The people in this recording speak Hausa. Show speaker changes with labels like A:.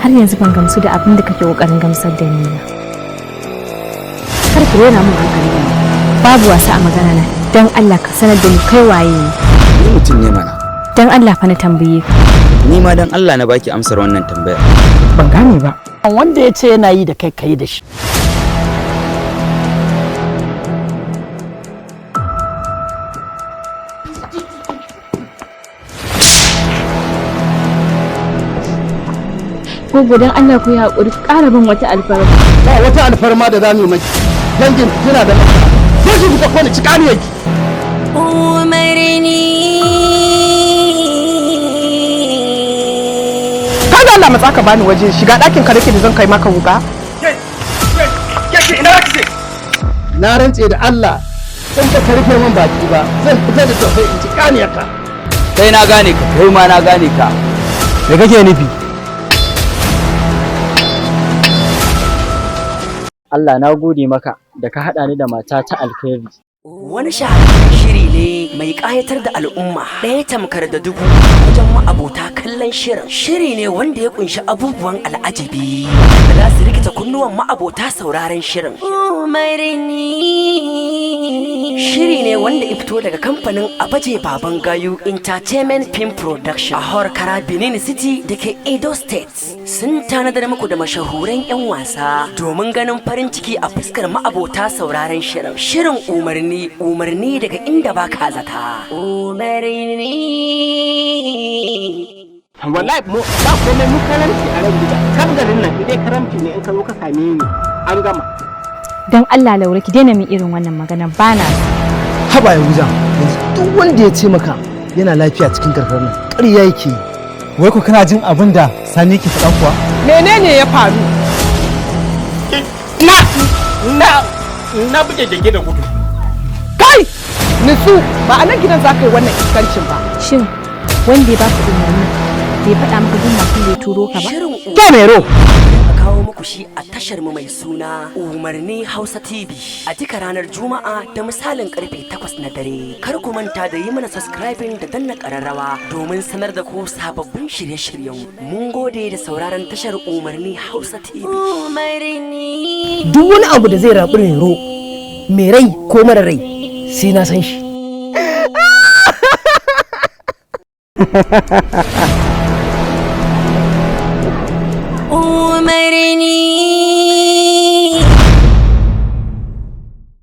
A: Har yanzu ban gamsu da abin da kake kokarin gamsar da ni ba. Kar ki rena min hankali na. Babu wasa a magana na. Dan Allah ka sanar da ni kai waye ne.
B: Ni mutum ne mana.
A: Dan Allah fa na tambaye ka.
B: Ni ma dan Allah na baki amsar wannan tambayar.
C: Ban gane ba.
D: Wanda ya ce yana yi da kai, kai da shi.
A: Gogo, dan Allah ku yi haƙuri, ku ƙara bin wata alfarma.
E: Ba wata alfarma da za mu yi maki. Dangin fitina da maka sai shi fita ko ni cika ne yake.
F: Umarni.
C: Ka ga Allah, matsa ka bani waje, shiga ɗakin ka nake da zan kai maka wuka.
E: Na rantse da Allah in ba ka rufe min baki ba, zan fita da tafai in ci kaniyarka.
B: Kai na gane ka, kai ma na gane ka.
G: Me kake nufi?
H: Allah na gode maka da ka haɗa ni da mata ta alkhairi.
F: Wani shahararren shiri ne mai ƙayatar da al'umma, ɗaya tamkar da dubu wajen ma'abota kallon shirin. Shiri ne wanda ya kunshi abubuwan al'ajabi da za su rikita kunnuwan ma'abota sauraron shirin. Umarni. Shiri ne wanda ya fito daga kamfanin Abaje Baban Gayu Entertainment Film Production a Horkara, Benin City da ke Edo State. Sun tanadar muku da mashahuran 'yan wasa domin ganin farin ciki a fuskar ma'abota sauraron shirin. Shirin Umarni, umarni daga inda ba ka zata. Umarni.
I: Wallahi mu ba komai, mu karamci a ran gida kan garin nan, idai karamci ne, in ka zo ka same ni an gama.
A: Dan Allah Laure, ki daina min irin wannan magana, ba na so.
G: Haba ya wuza, yanzu duk wanda ya ce maka yana lafiya cikin karkarar nan, ƙarya yake yi. Wai ko kana jin abin da Sani yake faɗa kuwa?
C: Menene ya faru?
I: Na buge genge da gudu.
C: Kai! Nutsu, ba a nan gidan za ka yi wannan iskancin ba.
A: Shin wanda ya baka umarni bai faɗa maka duk masu da ya turo ka ba?
F: Shirin
C: Ke Mero!
F: A kawo muku shi a tashar mu mai suna Umarni Hausa TV a duka ranar Juma'a da misalin karfe 8 na dare. Kar ku manta da yi mana subscribing da danna kararrawa domin sanar da ku sababbin shirye-shiryen. Mun gode da sauraron tashar Umarni Hausa TV. Umarni.
D: Duk wani abu da zai rabu Rero, mai rai ko mara rai, sai na san shi.
F: Umarni.